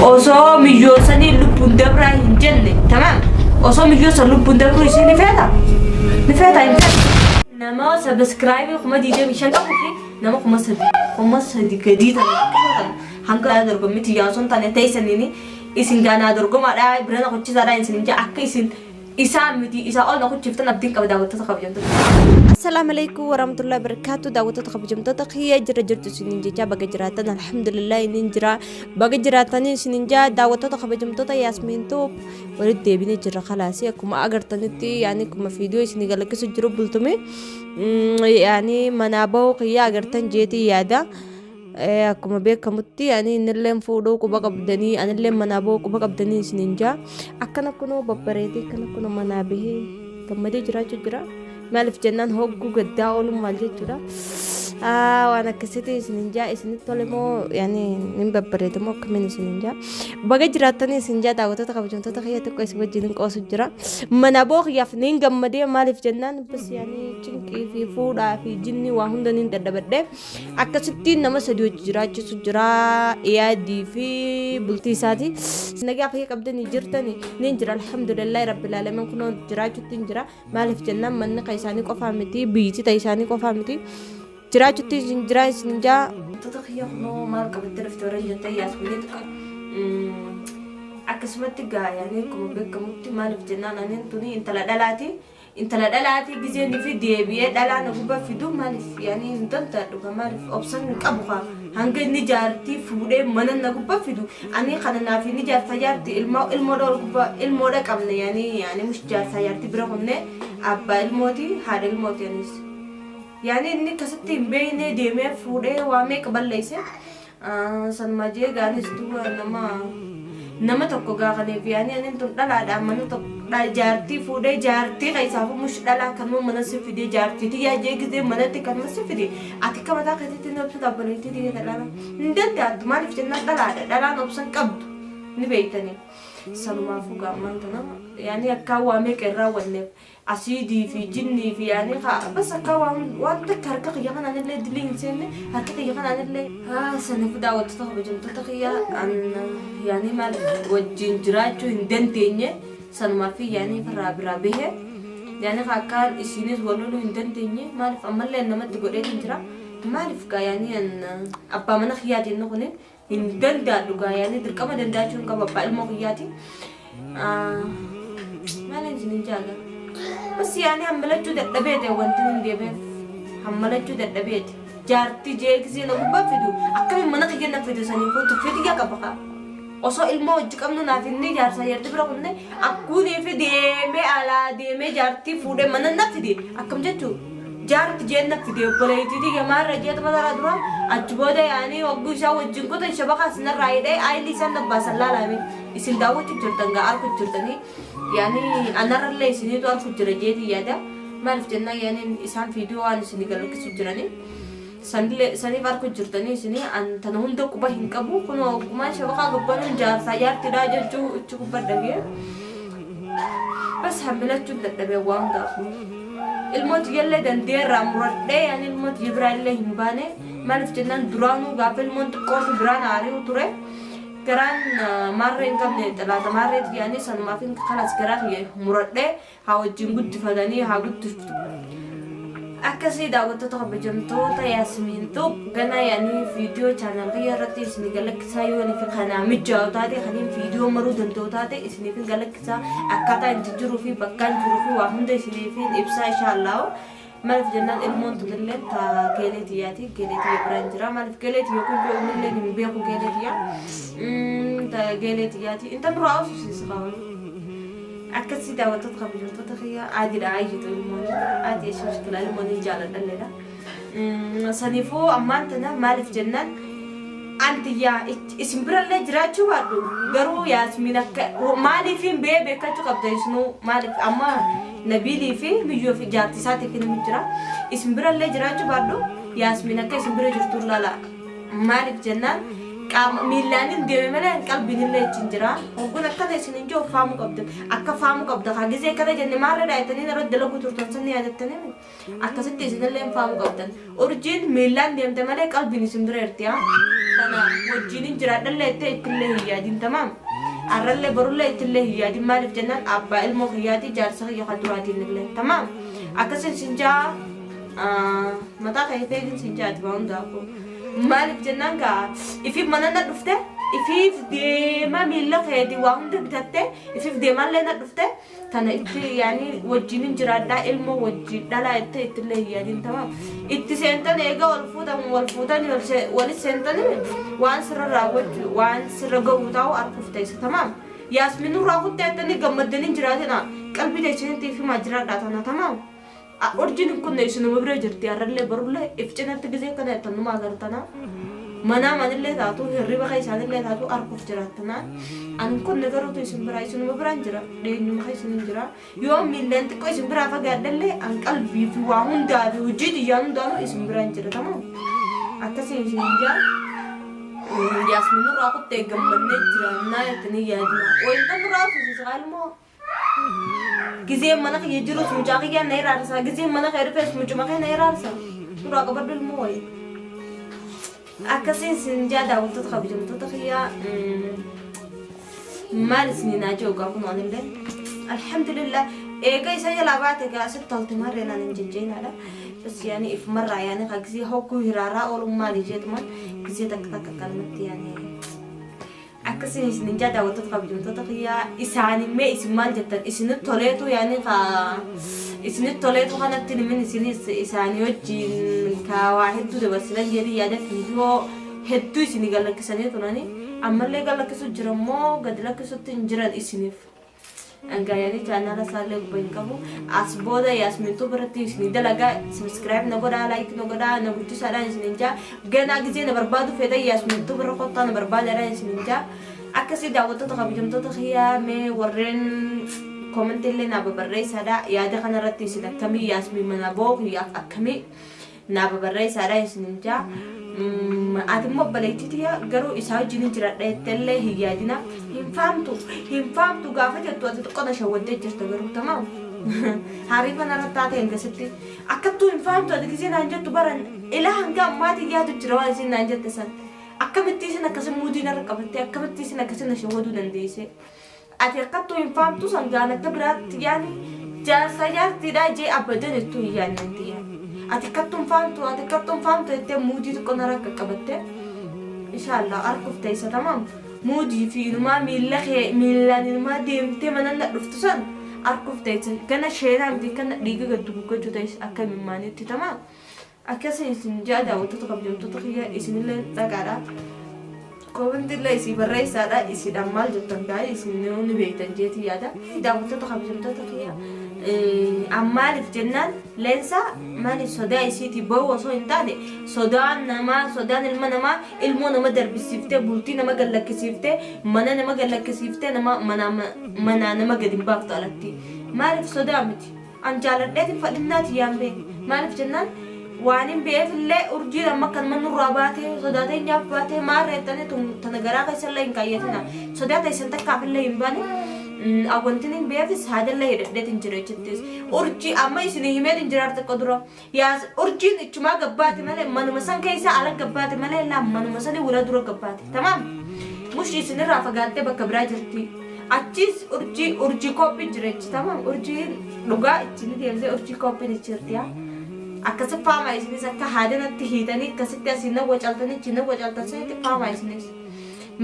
Osoo miyyoo sanii lubbuun dabraa hin jenne tamaam osoo miyyoo san lubbuun dabruu isii ni feeta? Ni feeta hin feetu? Nama sabiskiraayibii 25,000 qabuu fi nama 3,000 3,000 gadii tana xiqqishoo tana hanga dorgommii tiyyaa osoo hin taane teessaniini isin gaanaa dorgomaadha bira na kuchisaadha isin hin jaa akka isin Isaa miti isaa ol na kuchiftan abdiin qaba daawwattoota kabajamtoota. Assalaamu alaikum warahmatullahi wabarakatuh daawwattoota kabajamtoota kiyya jira jirtu isiniin jechaa baga jiraatan alhamdulillah inin jira baga jiraatanii isiniin jaa daawwattoota kabajamtoota Yaasmiin Tuub walitti deebinee jira kalaasi akkuma agartanitti yaani akkuma viidiyoo isinii galakkisu jiru bultume yaani manaa bahuu kiyya agartan jeetii yaada. Akkuma beekamutti ani innilleen fuudhuu quba qabdanii anilleen manaa bahuu quba qabdanii isiniin jaa akkana kunoo babbareedee akkana kunoo manaa bahee gammadee jiraachuu jira maaliif jennaan hogguu gaddaa ooluun maal jechuudha waan akkasitti isiniin jaa isinitti tole moo yaani hin babbareeda moo akkamiin isiniin jaa baga jiraattanii isin jaa daawwattoota kabajamtoota kiyya xiqqoo isin wajjin hin qoosu jira mana boo kiyyaaf niin gammadee maaliif jennaan bas yaani cinqii fi fuudhaa fi jinni waa hunda niin dadhabadhee Akkasitti nama sadii hojii jiraachisu jira yaadii fi bultii isaati. Nagaa fayya qabdanii jirtani niin jira alhamdulillahi rabbil alamin kunoo jiraachutti hin jira maaliif jennaan manni kan isaanii qofaa miti biyyiti ta isaanii qofaa miti jiraachutti hin jira isin jaa. Wantoota kiyya kunoo maal qabattee dhufte warreen jettan yaasminii xiqqoo akkasumatti gaa yaanii akkuma beekamutti maaliif jennaan aniin tuni intala dhalaati. Intala dhalaatii gizeen fi deebi'ee dhalaa na gubba fidu maalif yani hin danda'adhu ka maalif obsan hin qabu ka hanga inni jaartii fuudhee mana na gubba fidu ani kana naaf inni jaarsaa jaarti ilma ilmoodha ol gubba ilmoodha qabne yani yani mush jaarsaa jaarti bira kunne abbaa ilmooti haadha ilmooti anis yani inni akkasitti hin beekne deemee fuudhee waa meeqa balleesse Sanuma jee gaanis duuba nama nama tokko gaafaniif yaani anin tun dhalaadha mana tokko jaartii fuudhee jaartii keessaafuu mush dhalaa kanuma mana si fidee jaartii tiyyaa jee gizee manatti kanuma si fide ati akka mataa keetitti ni obsita obboleettii tiyya dhalaa hin dandeettu maaliif jennaan dhalaadha dhalaan obsan qabdu ni beektanii sanumaafuu gaammaan tana yaani akkaa waa meeqa hin raawwanneef Asiidii fi jinnii fi yaani kaa bas akkaa waan waan takka harka kiyya kanaan illee dilii hin seenne harka kiyya kanaan illee haa saniif daawwattoota kabajamtoota kiyya an yaani maal wajjin jiraachuu hin dandeenye sanumaa fi yaani irraa biraa bahe yaani kaa akkaan isiinis wal loluu hin dandeenye maaliif ammallee namatti godheetiin jira maaliif gaa yaani an abbaa mana kiyyaati inni kuni Hin dandaadhu gaa yaani dirqama dandaachuu hin qabu abbaa ilmoo kiyyaati. Maaliin isin hin jaaga. Bas yaani hammalachuu dadhabeete wanti hin deemeef hammalachuu dadhabeete. Jaartii jeegisee na gubbaa fidu akkamiin mana kiyya na fidu saniin koo tuffii tiyya qaba kaa. Osoo ilmoo hojii qabnu naaf inni jaarsaa jaartii bira kunne akkuunii fi deemee alaa deemee jaartii fuudhee mana na fide akkam jechuu. Jaarti jeen na fide obboleeytii tiyya maarra jeetuma tara dura achi booda yaanii hogguu isaan wajjin kutan shabakaa isinarraa hidhee aayilii isaan nabbaasan laalaa mee isin daawwachu jirtan gaa arku jirtanii yaanii anarrallee isiniitu arku jira jeetii yaada maaliif jennaan yaanii isaan fiidiyoo waan isinii galakkisu jiranii sanillee saniif arku jirtanii isinii an tana hunda quba hin qabu kunoo hoggumaan shabakaa gabbanuun jaarsaa jaartidhaa jechuu ichi gubbadha dhagee bas hammilachuun dadhabee waan gaafu. Ilmoo tiyyallee dandee irraa muradhee ani ilmoo tiyya biraa illee hin baane maaliif jennaan duraanuu gaafa ilmoon xiqqootu biraan aari'u ture garaan maarree hin qabne xilaata maarree tiyyaanii sanumaaf hin kalas garaa kiyya muradhee haa wajjin guddifatanii haa guddiftu. Akkasii daawwattoota kabajamtoota Yaasmiin Tube ganaa yaanii viidiyoo chaanaal kiyya irratti isin galakkisaa yoo fi kanaa mijaa'u taate kaniin viidiyoo maruu danda'u taate isiniif hin galakkisaa akkaataa itti jiruu fi bakkaan jiruu fi waa hunda isiniif hin ibsaa inshaallah. Maaliif jennaan ilmoon tunillee ta geelee tiyyaati geelee tiyya biraan jira maaliif geelee tiyya kun jiru innillee hin beeku geelee tiyya ta geelee tiyyaati inta nurraa osusiisa qaban. Akkasii daawwattoota kabajamtoota kiyya aadiidha ayyitu ilmoon aadii ishee mushkila ilmoon hin jaaladhalleedha. Saniifuu ammaan tana maaliif jennaan antiyyaa isin birallee jiraachuu baadhu garuu Yaasmiin akka maaliif hin bee beekachuu qabda isinuu maaliif amma Nabiilii fi miyyoo fi jaartii isaatiif hin jira isin birallee jiraachuu baadhu Yaasmiin akka isin bira jirtu lala Maaliif jennaan qaama miillaanin deeme malee qalbiin illee achi hin jira. Hogguun akkana isin hin jiru faamuu qabda. Akka faamuu qabda kaa gizee akkana jenne maarree dhaayitanii irratti dalaguu turtan san ni yaadattanii akkasitti isinillee faamuu qabdan. Urjiin miillaan deemte malee qalbiin isin bira jirti haa. Tana wajjiinin jiraadhallee jettee ittillee hin yaadin tamaam. Arrallee borullee ittillee hin yaadin maaliif jennaan abbaa ilmoo kiyyaatii jaarsa kiyya kan duraatiin illee tamaam. Akkasin sin jaa mataa kee feegin sin jaa ati waa hundaafuu. Maaliif jennaan gaa ifiif mana na dhufte ifiif deema miilla keetii waa hunda bitatte ifiif deemaallee na dhufte Tana itti yaani wajjiinin jiraadhaa ilmoo wajjiin dhalaa jettee ittillee hin yaadin tamaam. Itti seentan eega wal fuutan wal fuutanii wal see- walit seentanii waan sirra raawwachuu waan sirra ga'uu taa'u arguuf teessa tamaam. Yaasmin nurraa kuttee jettanii gammaddanii hin jiraatina qalbii teessanitti if himaa jiraadhaa tana tamaam. Urjiin hin kunne isinuma bira jirti har'allee borullee if cinatti gizee akkana jettan numa agartana. Manaa manillee taatu hirriba keessaanillee taatu arguuf jiraattana. Ani hin kunne garuutu isin biraa isinuma biraan jira dhiyeenyuma keessa isin jira. Yoo miillaan xiqqoo isin biraa fagaadhallee an qalbii fi waa hundaa fi hojii tiyyaan hundaanuu isin biraan jira tamam. Akkasiin isin jaa. Yaasmin nurraa kuttee gammannee jiraannaa jettanii yaadna. Wayinta nurraa fusiisa ilmoo. Gizeen mana kiyya jirus mucaa kiyyaan na hiraarsa. Gizeen mana kee dhufes mucuma kee na hiraarsa. Duraa qabadhu ilmoo wayii. Akkasiin sin jaa daawwattoota kabajamtoota kiyyaa maal isiniin haa jiru gaa kun anillee. Alhamdulillah eega isa jalaa baate gaa sitti tolte marree naan hin jejjeenaadha. Bas yaani if marraa yaani kaa gizee hogguu hiraaraa ooluun maali jeetumaan gizee takka takka akkanumatti yaani. Akkasiin isinin jaa daawwattoota kabajamtoota kiyyaa isaanin mee isin maal jettan isinitti toleetu yaani ka isinitti toleetu kanatti nimin isinis isaanii wajjiin ka waa hedduu dabarsitan jedhee yaada viidiyoo hedduu isinii gad lakkisanii turani ammallee gad lakkisu jira immoo gad lakkisutti hin jiran isiniif. Dhangaayanii chaanaala isaallee gubba hin qabu. As booda Yaasmin Tube irratti isinii dalagaa subscribe na godhaa like na godhaa na guddisaadhaan isinin jaa. Ganaa gizee na barbaadu feetan Yaasmin Tube irra kottaa na barbaadaadhaan isinin jaa. Akkasii daawwattoota kabajamtoota kiyyaa mee warreen comment illee naa babarreessaadha. Yaada kana irratti isin akkamii Yaasmin manaa ba'uu kiyyaaf akkamii naa babarreessaadha isinin jaa. Ati immoo obboleettii tiyya garuu isaa wajjin hin jiraadha jettellee hin yaadina. Hin faamtu hin faamtu gaafa jettu ati xiqqoo na shawwaddee jirta garuu tamaam. Hariifa narra taate hangasitti. Akkattuu hin faamtu ati gisee naan jettu bara ilaa hanga ammaatii yaadu jira waan isin naan jette san. Akkamitti isin akkasi muudii narra qabattee akkamitti isin akkasi na shawwaduu dandeessee. Ati akkattuu hin faamtu sangaan akka biraatti yaani jaarsa jaartiidha jee abadan ittuu hin yaadne itti yaani. Ati akkattuu hin faamtu ati akkattuu hin faamtu jettee muudii xiqqoo narra qaqqabatte inshaallah arguuf teessa tamaam muudii fi inumaa miilla kee miillaan inumaa deemtee mana na dhuftu san arguuf teessa gana sheenaa miti kana dhiiga gad duguggachuu teessa akka imimmaanitti tamaam Akkasii isin ja'a daawwattoota kabajamtoota kiyya isinillee dhaqaadha. Koomentii illee isii barreessaadha. Isiidhaan maal jettan gaa'ii isin ni beektan jeetii yaada. Daawwattoota kabajamtoota kiyya maaliif jennaan leensa maaliif sodaa isiitii ba'uu osoo hin taane sodaan namaa sodaan ilma namaa ilmoo nama darbisiiftee bultii nama gad lakkisiiftee mana nama gad lakkisiiftee nama manaa nama gad hin baaftu alatti. Maaliif sodaa miti. An jaaladheetin fadhinnaa tiyyaan bee. Maaliif jennaan waanin be'eefillee urjiin amma akkanuma nurraa baatee sodaa teenyaaf baatee maarree jettanii tun tana garaa keessallee hin kaayyatina. Sodaa teessan takkaafillee hin baane. Wantin hin be'eefis haadallee hidhadheetin jira jechittis. Urjii amma isinii himeetin jira xiqqoo dura. Yaas urjiin ichumaa gabbaate malee manuma san keessaa ala gabbaate malee laa manuma sanii wula dura gabbaate. Tamaam. Mush isinirraa fagaattee bakka biraa jirti. Achiis urjii urjii kooppiin jira jechi tamaam urjiin dhugaa ichi ni deemtee urjii kooppiin ichi jirti yaa. Akkasi faamaa isinis akka haadanatti hiitanii akkasitti asiin na wacaltanii achi na wacaltan sanitti faamaa isinis.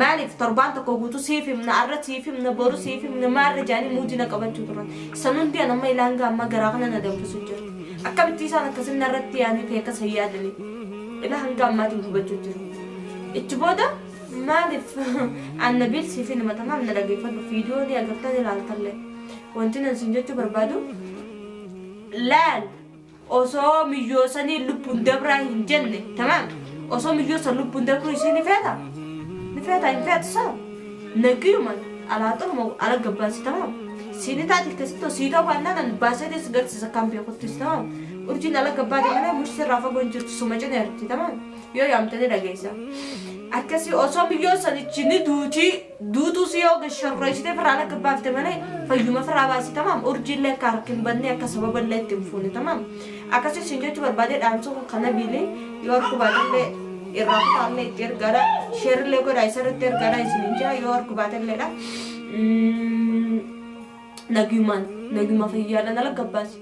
Maaliif torbaan tokko guutuu siif himna arra siif himna boru siif himna maarra jaanii muudii na qabachuu turan. San hundi an amma ilaan gaa ammaa garaa kana na danfisu jirti. Akkamitti isaan akkasin narratti yaanii fi akkas hin yaadanii. Ilaa hanga ammaatiin gubachuu jiru. Ichi booda maaliif an Nabiil siif hin hima tamaam na dhageeffadhu viidiyoo ni agartan ilaaltallee. Wanti nan siin jechuu barbaadu laal Osoo miyyoo sanii lubbuun dabraa hin jenne tamaam osoo miyyoo san lubbuun dabruu isii ni feeta ni feeta hin feetu sa nagiyuman alaa xuruma ala gabbaasi tamaam siini taati akkasitti sii ta'uu baannaan an baasee si garsiisa kan beekuttis tamaam urjiin ala gabbaate malee mushti irraa fagoo hin jirtu suma cina jirti tamaam yoo yaamte ni dhageessa akkasii osoo miyyoo sanichi ni duutii Duutuu si yoo gad shorroysitee firraa ala gabbaafte malee fayyuma firraa baasi tamaam urjiillee akka harki hin badne akka sababallee itti hin fuune tamaam akkasii siin jechuu barbaadee dhaamsi kun kana biilii yoo harku baatellee Irraa kutaallee itti ergaadha. Sheerillee godhaa isarratti ergaadha isiniin jaa yoo argu baatelleedha. Nagiyumaan nagiyuma fayyaadhaan ala gabbaasi.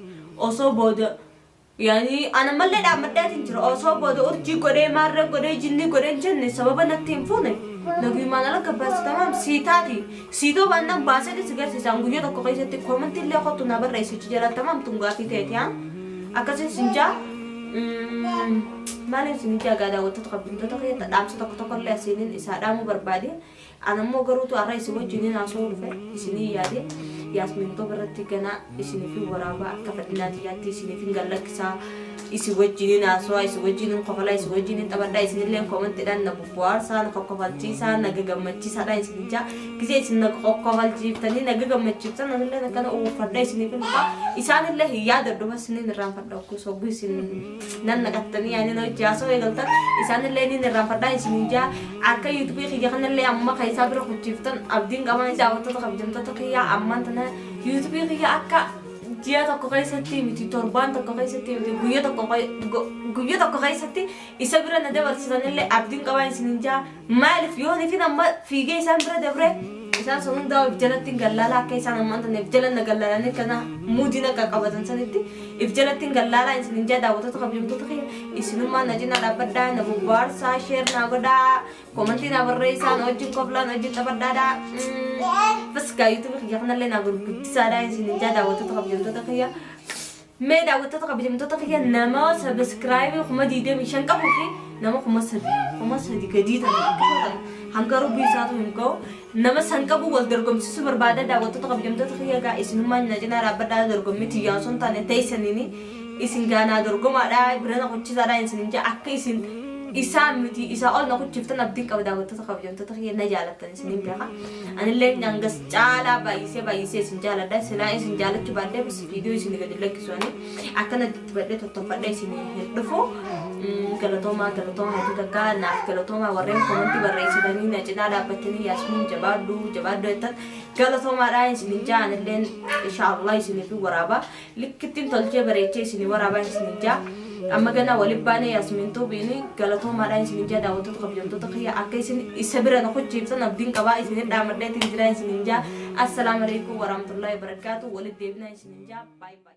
Osoo booda yaani ana mallee dhaammadheetiin jira osoo booda urjii godhee maarree godhee jinnii godhee hin jenne sababa natti hin fuune nagiyumaan ala gabbaasi tamaam sii taati siitoo baannaan baasee si garsiisaan guyyaa tokko keessatti koomantii illee kottu na barreessichi jala tamaam tun gaafii ta'eeti haa akkasiin sin jaa. Maaliin isin ijaa gaa daawwattoota kabajamtoota kiyya dhaamsa tokko tokko illee asiinin isaa dhaamuu barbaade. An ammoo garuutu har'a isin wajjiniin haasa'uu dhufe isinii yaade Yaasmiin Toob irratti ganaa isiniif waraabaa akka fedhinaa tiyyaatti isiniif hin gallakkisaa isin wajjiniin haasawaa isin wajjiniin kofalaa isin wajjiniin taphadhaa isinillee koomantidhaan na bubbu'aarsaa na kokkofalchiisaa na gagammachiisaadhaa isin ijaa gisee isin na kokkofalchiiftanii na gagammachiiftan anillee akkana uffadha isiniif hin dhufa isaanillee hin yaadadhu bas isiniin irraanfadha ogguu sogguu isin nan naqattanii yaani na hojii haasawaa eegaltan isaanillee niin irraanfadhaa isiniin jaa akka yuutuubii kiyya kanallee amma kan isaa bira kuchiiftan abdiin qabaan daawwattoota kabajamtoota kiyya ammaan tana yuutuubii kiyya akka ji'a tokko keessatti miti torbaan tokko keessatti miti guyya tokko keessatti isa bira na dabarsisanillee abdiin qabaan isiniin jaa maaliif yoo nifin amma fiigee isaan bira dabre isaan sun hundaa of jalatti hin gallaala akka isaan ammaan tana if jala na gallaalanii kana muudiin akka qabatan sanitti if jalatti hin gallaalaa isiniin jaa daawwattoota kabajamtoota kiyya isinummaa na cinaa dhaabbadhaa na bobbaarsaa sheer naa godhaa koomantii naa barreessaa na wajjin koflaa na wajjin taphadhaadhaa bas gaa yuutuubii kiyya kanallee naa gurguddisaadhaa isiniin jaa daawwattoota kabajamtoota kiyya. Mee daawwattoota kabajamtoota kiyya nama sabiskiraayibii 25,000 qabuu fi nama 3,000 gadii ta'an hanga rubbii isaatu hin ga'u. Nama san qabu wal dorgomsiisuu barbaada daawwattoota kabajamtoota kiyya gaa isinummaan na cinaa dhaabbadhaa dorgommii tiyyaan sun taane teessaniini isin gaa naa dorgomaadhaa bira na kuchisaadhaa isin jaa akka isin isaa miti isaa ol na kuchiftan abdiin qaba daawwattoota kabajamtoota kiyya na jaalattan isiniin beeka. Anillee hangas caalaa baay'isee baay'isee isin jaaladha. Silaa isin jaalachuu baadhee bas viidiyoo isin gadi lakkisu ani akkana itti tottofadhee isin hin dhufu. Galatoomaa galatoomaa hedduu takka naaf galatoomaa warreen komantii barreessitanii na cinaa dhaabbattanii Yaasmiin jabaadhu jabaadhu jettan galatoomaadha isinin jaa anilleen inshaallah isiniif waraabaa likkittiin tolchee bareechee isinii waraabaa isinin jaa. Amma ganaa waliin baanee Yaasmiin Tuubiin galatoomaadha isinin jaa daawwattoota kabajamtoota kiyya akka isin isa bira na kuchiiftan abdiin qabaa isinin dhaamadheetiin jira isinin jaa. Assalaamu alaikum warahmatullahi wabarakaatu walitti deebinaa isinin jaa baay baay.